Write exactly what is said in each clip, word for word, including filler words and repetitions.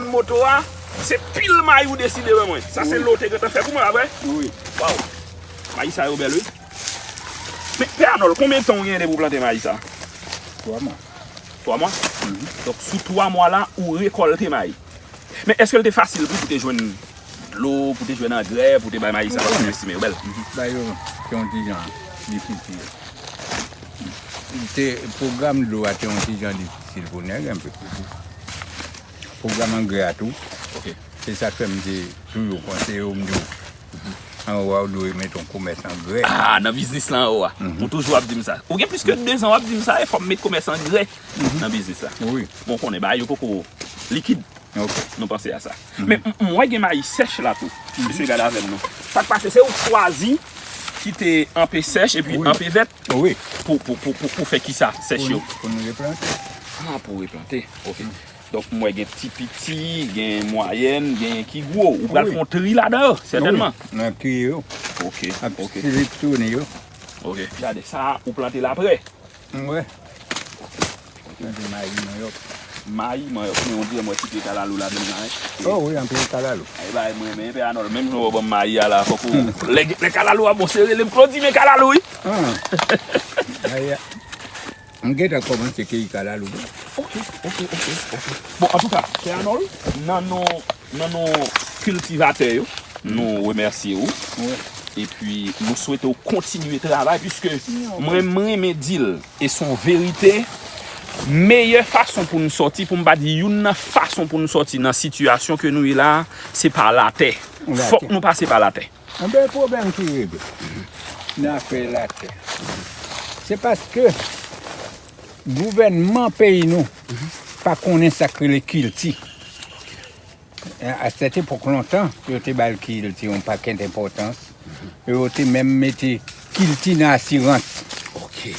Moto a, se pil mayi ou deside ban mwen. Sa se lo te gentan fè pou mwen, pa vre? Wi. Waw. Mayi sa yo bèl, wi. Men, Pè Anòl, konbyen tan w gen depi w plante mayi sa? Twa mwa. Twa mwa? Donk, sou twa mwa la, ou rekòlte mayi. Men, èske l te fasil pou, pou te jwenn dlo, pou te jwenn angrè, pou te bay mayi sa, paske m estime yo bèl? Ba yo, se yon ti jan difisil. Te, pwogram dlo a te yon ti jan difisil pou nèg, enpe. Pwogram angrè a tou. Ok. Se sa k fè m te toujou konseye yo, m di yo, anwo a, ou dwe mete yon komès angrè. Ah, nan biznis la anwo a. Ou toujou ap di m sa. Ou gen plis ke de zan w ap di m sa, e fò m met komès angrè nan biznis la. Wi. Bon, konnen bagay yo poko likid. Ok. Nou panse a sa. Men m, m wè gen mayi sèch la tou. Mesye, gade avè m non. Sa k pase, se ou chwazi kite anpe sèch epi anpe vèt? Wi. Pou, pou, pou, pou, pou fè kisa sèch yo? Pou nou, pou nou replante. Ah, pou replante. Ok. Donk, m wè gen ti piti, gen mwayèn, gen ki gwo. Ou pral fè yon tri ladan yo, sètènman. Wi, n ap triye yo. Ok, ok. Seleksyone yo. Ok. Gade, sa, ou plante l aprè. Mwen. Plante mayi, manyòk. Mayi, manyòk, men on dirait m wè ti pye kalalou ladan l la, hein. Oh wi, anpil kalalou. Ay, bay mwen, men, Pè Anòl, menm jan w ban m mayi a la, fòk ou, lè, lè kalalou a bon, se rele m Claudy, men kalalou, wi. Ah. Mayi a. M gentan kòmanse keyi kalalou. Ok, ok, ok, ok. Bon, antouka, Pè Anòl, nan non, nan non kiltivatè yo, nou remèsye ou. Wi. Epi, nou swete w kontinye travay, piske mwen, m renmen di l, e se yon verite, meyè fason pou n sòti, pou m pa di youn nan fason pou n sòti nan sitiyasyon ke nou ye la, se pa latè. Latè. Fòk nou pase pa latè. Enben, pwoblèm ki regle nan afè latè, se paske gouvènman peyi nou pa konnen sa k rele kilti. A sèt epòk lontan, yo te bay kilti yon pakèt enpòtans. Yo te menm mete kilti nan asirans. Ok.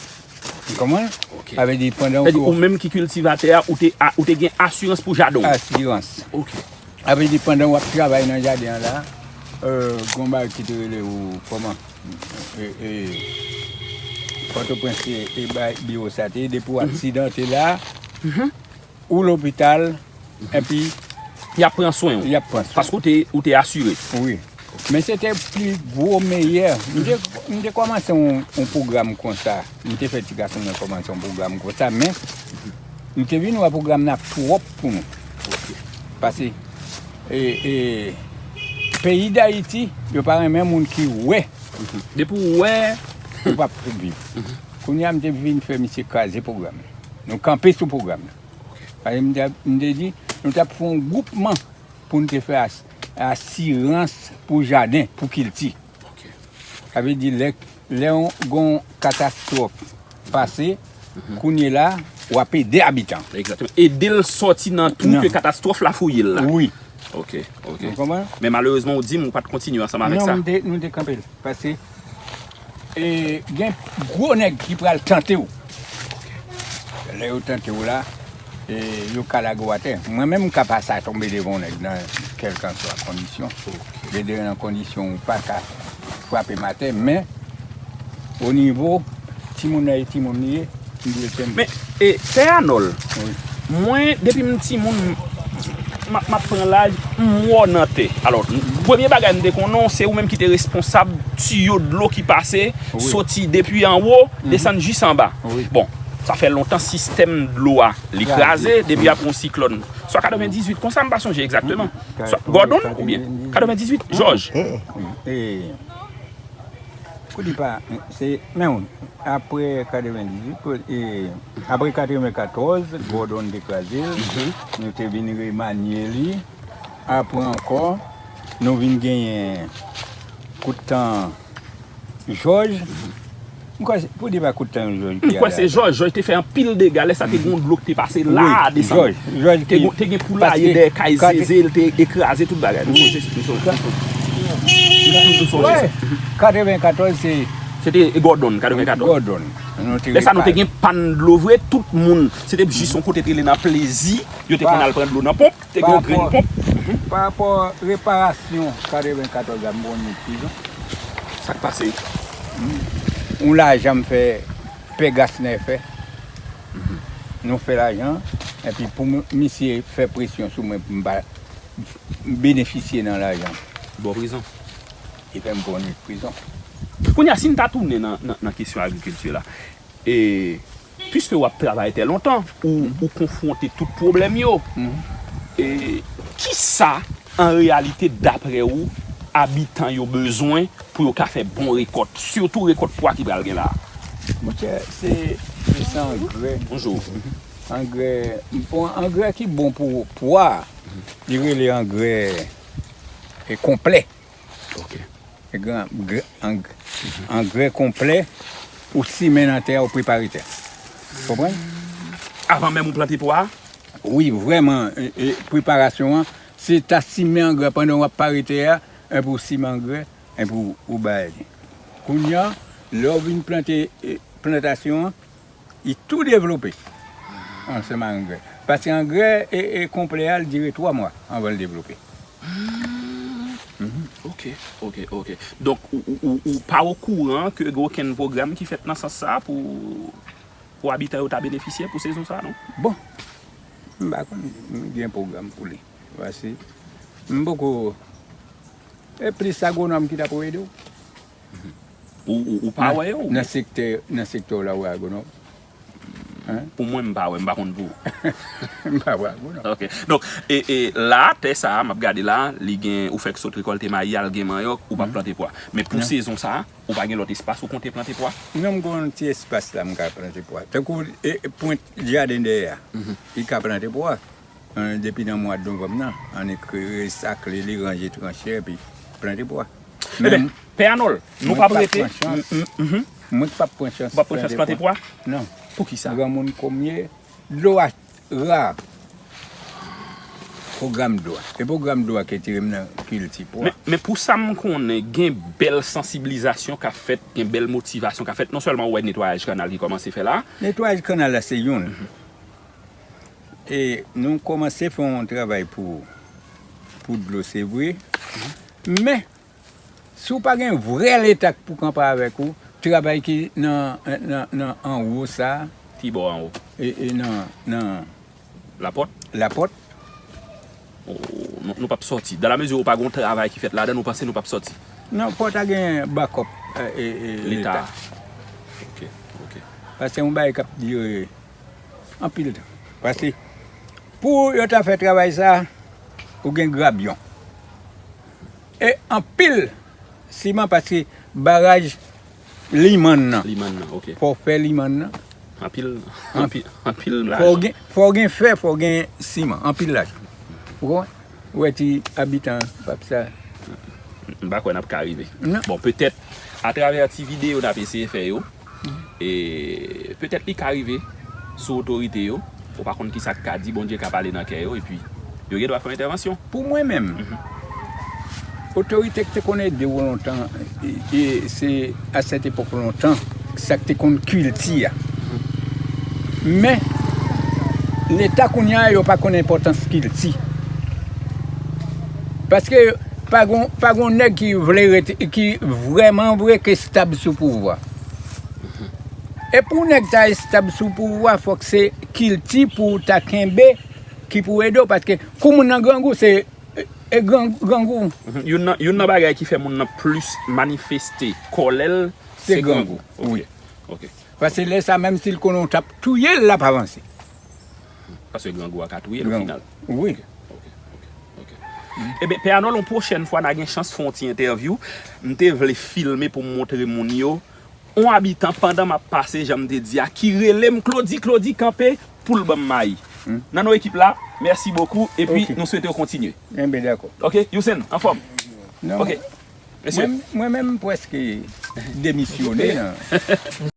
Ou konprann? Ok. Sa vle di, pandan ou menm ki kiltivatè a, ou te, a, ou te gen asirans pou jaden w? Asirans. Ok. Sa vle di, pandan w ap travay nan jaden an la, euh, gon bagay ki te rele ou, kòman? E, e, Pòtoprens, e, e bay biwo sa te ye, depi w aksidante la, ou lopital, epi y ap pran swen w. Y ap pran swen. Paske ou te, ou te asire. Wi. Men se te pi gwo, meyè. M te, m te kòmanse yon, yon pwogram konsa. M te fè ti gason mwen kòmanse yon pwogram konsa, men m te vin wè pwogram nan ap twòp pou nou. Paske, e, e, peyi Dayiti, yo pa renmen moun ki wè. Depi w wè, ou p ap viv. Kounye a, m te vin fè misye kraze pwogram nan. Nou kanpe sou pwogram nan. Paske m te, m te di, nou t ap fè yon gwoupman pou n te fè as-, asirans pou jaden, pou kilti. Ok. Sa vle di, lè, lè yon, gon katastwòf pase, kounye la, w ap ede abitan. Egzakteman. Ede l sòti nan twou ke katastwòf la fouye l la. Wi. Ok, ok. Ou konprann? Men malerezman, ou di m ou pa t kontinye ansanm avèk sa. Non, m te, nou te kanpe l. Paske, e, gen gwo nèg ki pral tante w. Lè yo tante w la, e, yo ka lage w atè. Mwen menm, m ka pase a tonbe devan yon nèg nan kèlkanswa kondisyon. Gen de nan kondisyon ou pa ka frape m atè, men o nivo timoun nan e timoun li ye, m di l kenbe. Men, e, Pè Anòl, mwen, depi m timoun, m, m ap, m ap pran laj, m wè w nan tè. Alò, premye bagay m te konnen w, se ou menm ki te responsab tiyo dlo ki pase, soti depi anwo, desann jis anba. Bon, sa fè lontan sistèm dlo a, li kraze, depi apre yon siklòn. Swa katrevendizuit, konsa m pa sonje egzakteman. Swa Gòdon oubyen katrevendizuit, Jòj. Pou di pa, se, men wi, apre katrevendizuit, e, apre katrevenkatòz, Gòdon te kraze l, nou te vin remanye li. Apre ankò, nou vin genyen kout tan Jòj. M kwè se, pou di pa kout tan Jòj ki kwè se Jòj, Jòj te fè anpil dega, lè sa te gen yon dlo ki te pase la, desann. Jòj, Jòj te gen, te gen poulaye dèyè kay Zeze, l te ekraze tout bagay. Nou sonje, nou sonje, nou sonje. Nou toujou sonje sa. Katrevenkatòz se, se te Gòdon, katrevenkatòz. Gòdon. Lè sa nou te gen pàn dlo vre, tout moun, se te jis yon kote te rele nan Plezi, yo te konn al pran dlo nan ponp, te gen yon grenn ponp. Pa rapò reparasyon katrevenkatòz la, m konn li prizon. Sa k pase? Yon lajan m fè Pè Gasner fè. Nou fè lajan. Epi pou m- misye fè presyon sou mwen pou m pa benefisye nan lajan. Bò prizon. Li fè m pran nwit prizon. Kounye a, si n ta tounen nan, nan, nan kesyon agrikilti la, e, piske w ap travay tè lontan, ou, ou konfwonte tout pwoblèm yo. E, kisa, an reyalite, daprè ou, abitan yo bezwen pou yo ka fè bon rekòt, sitou rekòt pwa ki pral gen la a? Monchè, se se angrè. Bonjou. Angrè, bon, angrè ki bon pou pwa, li rele angrè e konplè. Ok. Angrè konplè, ou simen nan tè a, ou prepare tè a. Konprann? Avan menm ou plante pwa? Wi, vrèman, preparasyon an, se ta simen angrè pandan w ap pare tè a, epi w simen angrè, epi w bay li. Kounye a, lè w vin plante plantasyon an, li tou devlope ansanm ak angrè. Paske angrè e, e konplè a, li dire twa mwa anvan l devlope. Ok, ok, ok. Donk, ou, ou, ou, ou pa okouran ke gen okenn pwogram ki fèt nan sans sa pou, pou abitan yo ta benefisye pou sezon sa, non? Bon, m pa konn gen pwogram pou li. Paske m poko. E plis agwonòm ki ta pou ede w. Ou, ou, ou pa wè yo? Nan sektè, nan sektè w la, ou wè agwonòm. Pou mwen, m pa wè, m pa konn pou ou. M pa wè agwonòm. Ok. Donk, e, e la, tè sa a, m ap gade la, li gen, ou fèk sot rekòlte mayi a, l gen manyòk, ou p ap plante pwa. Men pou sezon sa a, ou pa gen lòt espas ou konte plante pwa? Non, m gen yon ti espas la, m ka plante pwa. Tankou e, pwent jaden dèyè a, li ka plante pwa. Depi nan mwa novanm nan, ann ekri, resakle li, ranje tranchè, epi plante pwa. Eben, Pè Anòl, nou p ap rete. Mwen k p ap pran chans. Ou p ap pran chans plante pwa? Non. Poukisa? Granmoun kòm m ye, dlo a ra. Pwogram dlo a. E pwogram dlo a ki tire m nan kilti pwa. Men, men pou sa m konnen, gen bèl sansibilizasyon k ap fèt, gen bèl motivasyon k ap fèt. Non sèlman ou wè netwayaj kanal ki kòmanse fè la. Netwayaj kanal la se youn. E nou kòmanse fè yon travay pou, pou dlo, se vre. Men, si w pa gen vrè Leta k pou kanpe avèk ou, travay ki nan, nan, nan anwo sa a, Ki bò anwo? E, e nan, nan Lapòt? Lapòt. Oh, nou, nou p ap sòti. Dan la mezi ou pa gen yon travay ki fèt ladan, nou panse nou p ap sòti. Non, pòt a gen bakòp e, e, e, Leta. Leta. Ok, ok. Paske yon bagay k ap dire anpil tan. Paske pou yo ta fè travay sa, ou gen grabyon. E anpil siman paske baraj Limann nan. Limann nan, ok. Fò w fè limann nan. Anpil, anpil, anpil Fò w gen, fò w gen fè, fò w gen siman. Anpil lajan. Ou konprann? Ou wè ti abitan pap sa. M pa kwè n ap ka rive. Non. Bon, petèt, atravè ti videyo n ap eseye fè yo, e petèt li ka rive sou otorite yo, ou pa konn kisa k ka di, Bondye ka pale nan kè yo, epi yo gen dwa fè yon entèvansyon. Pou mwen menm, otorite k te konn ede w lontan, e, e, se a sèt epòk lontan, sa k te konn kilti a. Men, Leta kounye a, yo pa konn enpòtans kilti. Paske pa gon, pa gon nèg ki vle rete, ki vrèman vre ke stab sou pouvwa. E pou nèg ta estab sou pouvwa, fòk se kilti pou w ta kenbe ki pou ede w. Paske kou moun nan grangou, se e, e gran, grangou. Youn nan, youn nan bagay ki fè moun nan plis manifeste kòlè l, se grangou. Wi. Ok. Paske lè sa, menm si l konnen w t ap touye l, l ap avanse. Paske grangou a ka touye l o final. Wi. Ok, ok, ok. Eben, Pè Anòl, yon pwochèn fwa n a gen chans fè yon ti entèvyou. M te vle filme pou m montre moun yo. Yon abitan, pandan m ap pase, jan m te di a, ki rele m, Claudy, Claudy, kanpe pou l ban m mayi. Nan non ekip la, mèsi bokou, epi nou swete w kontinye. Enben, dakò. Ok, Yousen, anfòm? Non, Ok. Mesye. Mwen, mwen menm, m prèske demisyone nan